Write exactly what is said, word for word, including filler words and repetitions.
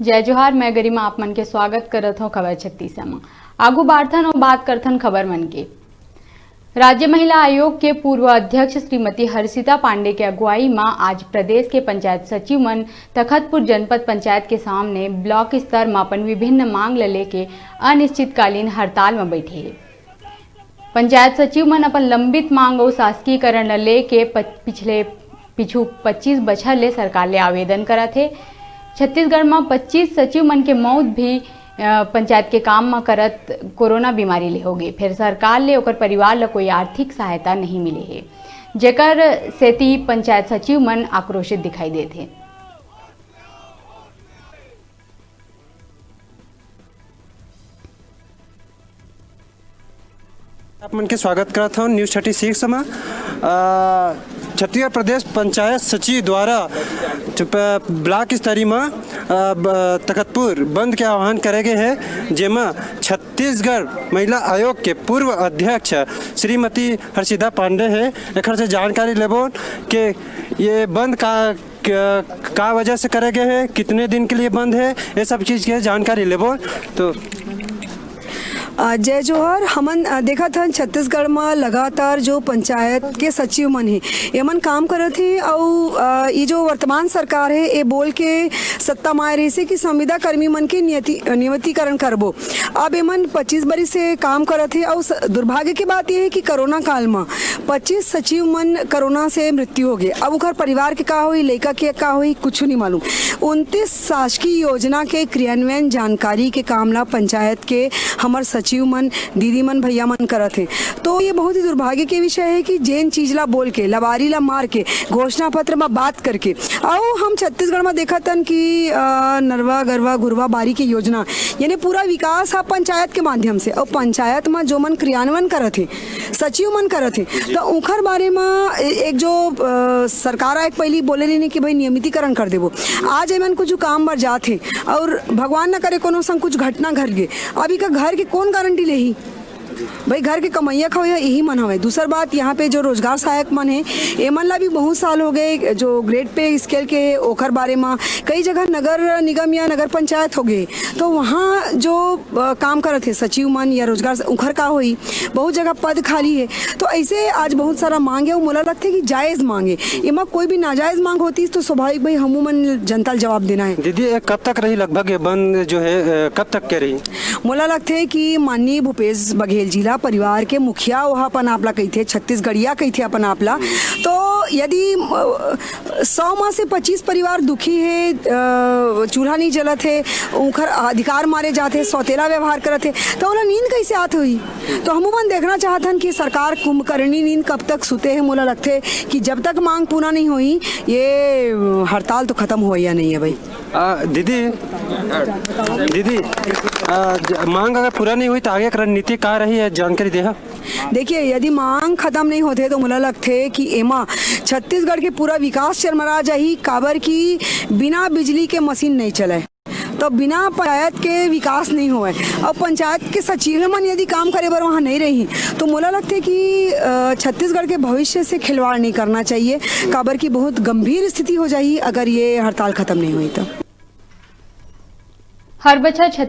जय जोहार, मैं गरिमा आप मन के स्वागत करत हौं खबर छत्तीस म। आगू बाढ़थन अउ बात करथन खबर मन के। राज्य महिला आयोग के पूर्व अध्यक्ष श्रीमती हर्षिता पांडे के अगुवाई म आज प्रदेश के पंचायत सचिव मन तखतपुर जनपद पंचायत के सामने ब्लॉक स्तर म अपन विभिन्न मांग ल लेके अनिश्चितकालीन हड़ताल म बैठे हे। पंचायत सचिव मन अपन लंबित मांग अउ शासकीकरण ल लेके प-, पिछले, पिछू पच्चीस बछर ले सरकार ले आवेदन करत हे। छत्तीसगढ़ म पच्चीस सचिव मन के मौत भी, अ, पंचायत के काम म करत कोरोना बीमारी ले होगे, फेर सरकार ले ओकर परिवार ल कोई आर्थिक सहायता नहीं मिले हे, जेकर सेती पंचायत सचिव मन आक्रोशित दिखाई देत हे। आप मन के स्वागत करत हौं न्यूज़ थर्टी सिक्स म। अ, छत्तीसगढ़ प्रदेश पंचायत सचिव द्वारा प-, ब्लॉक स्तरीय म, अ, ब-, तखतपुर बंद के आह्वान करे गे हे, जेमा छत्तीसगढ़ महिला आयोग के पूर्व अध्यक्ष श्रीमती हर्षिता पांडे हे। एखर से जानकारी लेबो के ये बंद का, का, का वजह से करे गे हे, कितने दिन के लिए बंद हे, ये सब चीज़ के जानकारी लेबो। तो अ, जय जोहार। हमन, अ, देखत हन छत्तीसगढ़ म लगातार जो पंचायत के सचिव मन हे, एमन काम करत हे अउ, अ, ये जो वर्तमान सरकार हे, ये बोल के सत्ता म आए रहिसे कि संविदा कर्मी मन के नियति-, नियमितीकरण करबो। अब एमन पच्चीस बरिस से काम करत हे अउ स-, दुर्भाग्य के बात ये हे कि कोरोना काल म पच्चीस सचिव मन कोरोना से मृत्यु होगे। अब ओकर परिवार के का होही, लइका के का होही, कुछु नहीं मालूम। उनतीस शासकीय योजना के क्रियान्वयन जानकारी के काम ला पंचायत के हमर सचिव मन, दीदी मन, भैया मन करत हे। तो ये बहुत ही दुर्भाग्य के विषय हे कि जेन चीज ला बोल के, लबारी ला मार के, घोषणा पत्र म बात करके, अउ हम छत्तीसगढ़ म देखत हन कि, अ, नरवा, गरवा, घुरवा, बारी के योजना, यानी पूरा विकास ह पंचायत के माध्यम से, अउ पंचायत म जो मन क्रियान्वयन करत हे, सचिव मन करत हे, त उंखर बारे म ए-, एक जो, अ, सरकार आए के पहिली बोले रहिन कि भाई नियमितीकरण कर देबो। आज एमन कुछ काम बर जात हे अउ भगवान न करे कोनो संग कुछ घटना घट गे, अब इका घर के कौन गारंटी लेही? भाई घर के कमैया खवैया यही मन हवय। दूसर बात, यहाँ पे जो रोजगार सहायक मन हे, एमन ला भी बहुत साल हो गए, जो ग्रेड पे स्केल के हे, ओखर बारे म कई जगह नगर निगम या नगर पंचायत हो गए, तो वहाँ जो, अ, काम करत हे सचिव मन या रोजगार स-, उखर का होई, बहुत जगह पद खाली हे। तो ऐसे आज बहुत सारा मांग हे, अउ मोला लगथे कि जायज मांग हे। एमा कोई भी नाजायज मांग होतीस तो स्वाभाविक भाई हमू मन जनता ल जवाब देना हे। दीदी, ये कब तक रही लगभग ये बंद जो है, अ, कब तक के रही? मोला लगथे कि माननीय भूपेश बघेल जी ला, परिवार के मुखिया, ओहा अपन आप ला कहिथे, छत्तीसगढ़िया कहिथे अपन आप ला। तो यदि, अ, सौ म से पच्चीस परिवार दुखी हे, अ, चूल्हा नहीं जलत हे, उंखर अधिकार मारे जात हे, सौतेला व्यवहार करत हे, तो ओला नींद कैसे आत होही? तो हमू मन देखना चाहत हन कि सरकार कुंभकर्णी नींद कब तक सुते हे। मोला लगथे कि जब तक मांग पूरा नहीं होही, ये हड़ताल तो खत्म होवइया नहीं है भाई। आ, दीदी, दीदी, आ, ज-, मांग अगर पूरा नहीं हुई तो आगे की रणनीति का रही है, जानकारी देहा। देखिए, यदि मांग खत्म नहीं होथे तो मोला लगथे कि एमा छत्तीसगढ़ के पूरा विकास चरमरा जाही, काबर कि बिना बिजली के मशीन नहीं चले। तो बिना पंचायत के विकास नहीं होवय। अउ पंचायत के सचिव मन यदि काम करे बर वहाँ नहीं रही, तो मोला लगथे कि, अ, छत्तीसगढ़ के भविष्य से खिलवाड़ नहीं करना चाहिए, काबर कि बहुत गंभीर स्थिति हो जाही अगर ये हड़ताल खत्म नहीं हुई तो। हर बछर छत्तीस